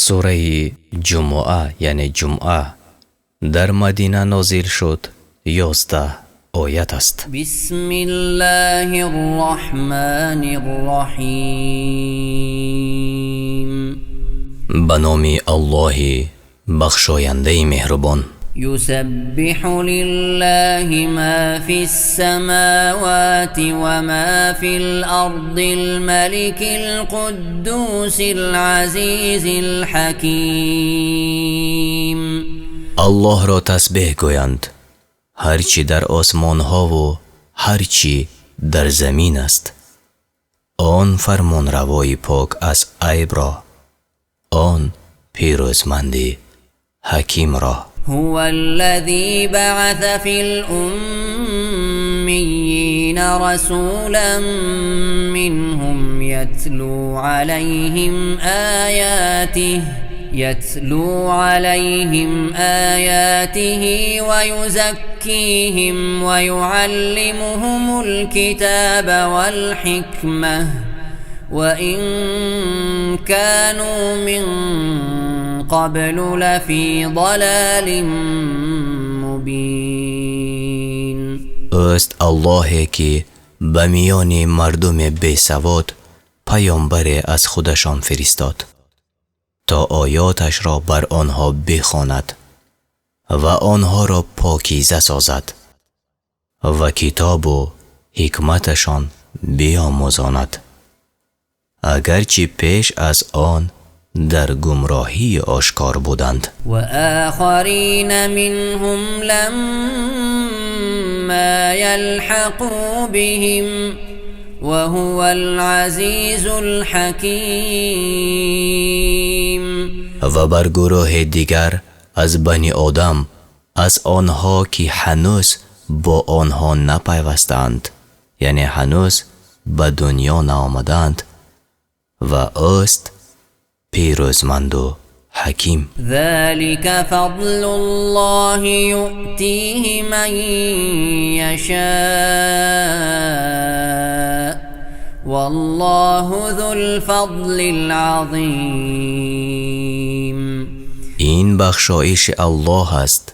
Сураи Ҷумъа, яъне Ҷумъа, дар Мадина нозил шуд, 11 оят аст. بسم الله الرحمن الرحيم. Ба номи Аллоҳи бахшояндаи меҳрубон. يسبح لله ما في السماوات وما في الأرض الملك القدوس العزيز الحكيم. Аллоҳро тасбеҳ гӯянд ҳар чӣ дар осмонҳову ҳар чӣ дар замин аст, он фармонравои пок аз айбро, он пирӯзманди ҳакимро. هو الذي بعث في الأميين رسولا منهم يتلو عليهم آياته ويزكيهم ويعلمهم الكتاب والحكمة وإن كانوا من قبل لفي ضلال مبين. Ӯст Аллоҳе, ки ба миёни мардуми бесавод паёмбаре аз худашон фиристод, то оёташро бар онҳо бихонад ва онҳоро покиза созад ва китобу ҳикматашон биомӯзонад, агарчи пеш аз он дар гумроҳии ошкор буданд. وآخرين منهم لما يلحقوا بهم وهو العزيز الحكيم. Ва бар гурӯҳи дигар аз бани Одам аз онҳо, ки ҳанӯз бо онҳо напайвастаанд, яъне ҳанӯз ба дунё наомадаанд, ва ӯст пирӯзманду ҳаким. ذلك فضل الله يؤتيه من يشاء والله ذو الفضل العظيم. Ин бахшоиши Аллоҳ аст,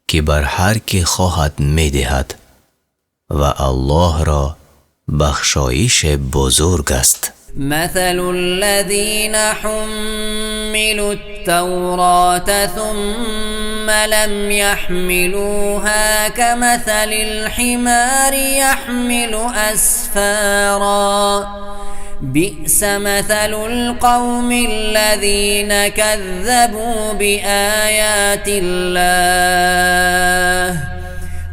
ки бар ҳар кӣ хоҳад медиҳад, ва Аллоҳро бахшоише бузург аст. مثل الذين حملوا التوراة ثم لم يحملوها كمثل الحمار يحمل أسفارا بئس مثل القوم الذين كذبوا بآيات الله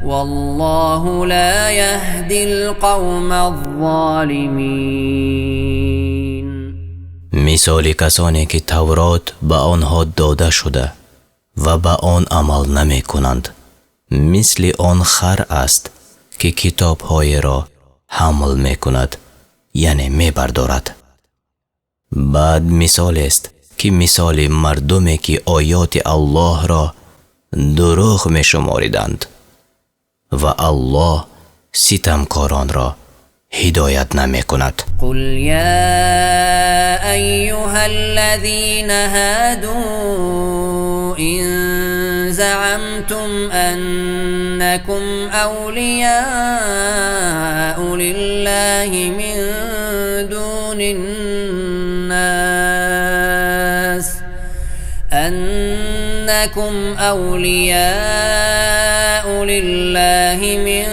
والله لا يهدي القوم الظالمين. Мисоли касоне, ки Таврот ба онҳо дода шуда ва ба он амал намекунанд, мисли он хар аст, ки китобҳоеро ҳамл мекунад, яъне мебардорад. Бад мисолест, ки мисоли мардуме, ки оёти Аллоҳро дурӯғ мешумориданд, ва Аллоҳ ситамкоронро ҳидоят намекунад. قل يا أيها الذين هادوا إن زعمتم أنكم أولياء لله من دون الناس أنكم أولياء لله من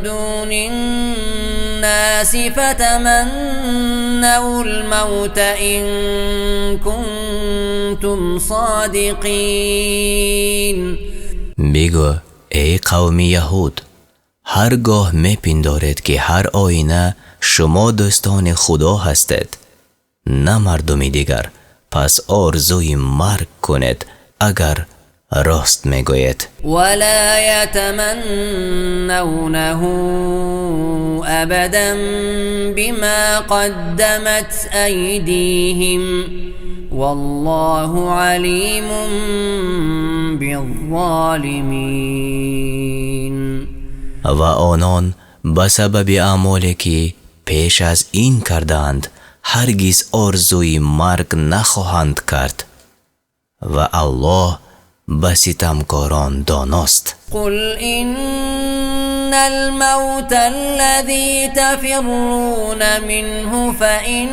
دون الناس فتمنوا الموت إن كنتم صادقين. Бигӯ: эй қавми яҳуд, ҳар гоҳ мепиндоред, ки ҳар оина шумо дӯстони Худо ҳастед, на мардуми дигар, пас орзуи марг кунед, агар рост мегӯед. ولا يتمنونه أبدا بما قدمت أيديهم والله عليم بالظالمين. Ва онон ба сабаби аъмоле, ки пеш аз ин кардаанд, Ҳаргиз орзуи марг нахоҳанд кард ва Аллоҳ ба ситамкорон доност. قل إن الموت الذي تفرون منه فإنه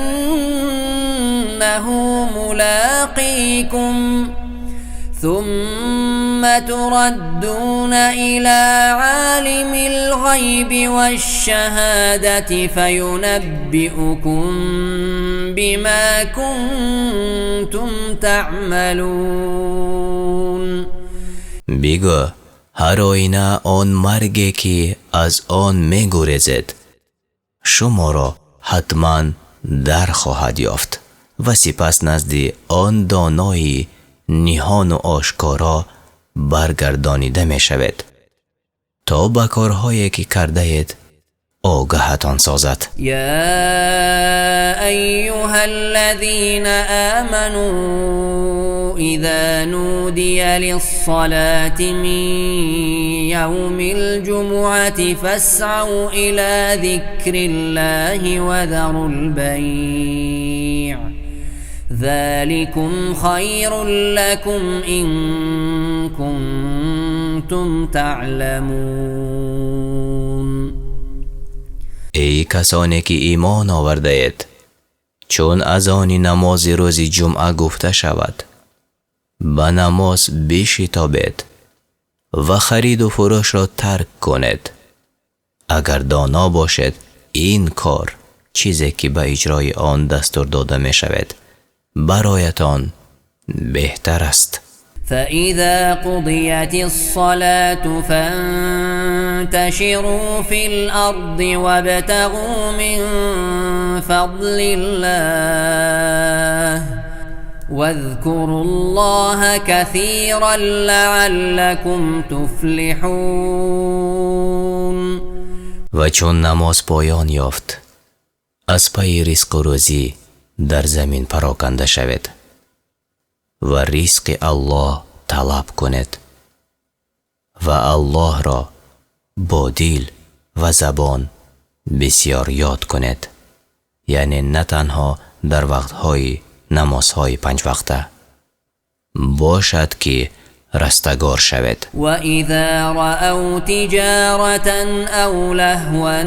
ملاقيكم ثم تردون إلى عالم الغيب والشهادة فينبئكم بما كنتم تعملون. Бигӯ, ҳар оина он марге, ки аз он мегурезед, шуморо ҳатман дар хоҳад ёфт ва сипас назди он донои ниҳону ошкоро баргардонида мешавед, то ба корҳое, ки кардаед, огаҳатон созад. يا أيها الذين آمنوا إذا نودي للصلاة من يوم الجمعة فاسعوا إلى ذكر الله وذروا البيع ذلكم خير لكم إن كنتم تعلمون. Эй касоне, ки имон овардаед, чун азони намози рӯзи ҷумъа гуфта шавад, ба намоз бишитобед ва хариду фурӯшро тарк кунед. Агар доно бошед, ин кор, чизе ки ба иҷрои он дастур дода мешавед, бароятон беҳтар аст. فإذا قضيت الصلاة فانتشروا في الأرض وابتغوا من فضل الله واذكروا الله كثيرا لعلكم تفلحون. Ва чун намоз поён ёфт, аз пайи ризқу рӯзӣ дар замин пароканда шавед ва ризқи Аллоҳ талаб кунед ва Аллоҳро бо дил ва забон бисьёр ёд кунед, яъне на танҳо дар вақтҳои намозҳои панҷвақта, бошад, ки растагор шавед. وإذا رأوا تجارة أو لهوا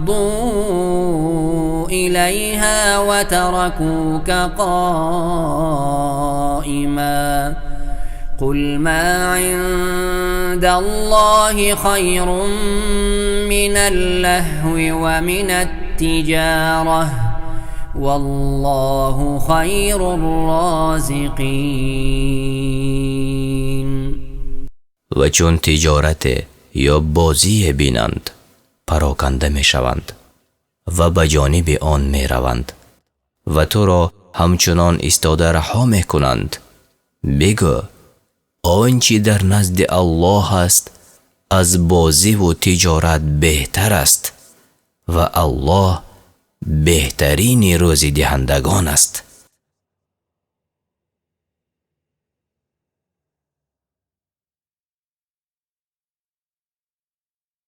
انفضوا إليها وتركوك قائما قل ما عند الله خير من اللهو ومن التجارة والله خير الرازقين. Ва чун тиҷорате ё бозие бинанд, пароканда мешаванд ва ба ҷониби он мераванд ва туро ҳамчунон истода раҳо мекунанд. Бигӯ, он чӣ дар назди Аллоҳ аст, аз бозиву тиҷорат беҳтар аст ва Аллоҳ беҳтарини рӯзидиҳандагон аст.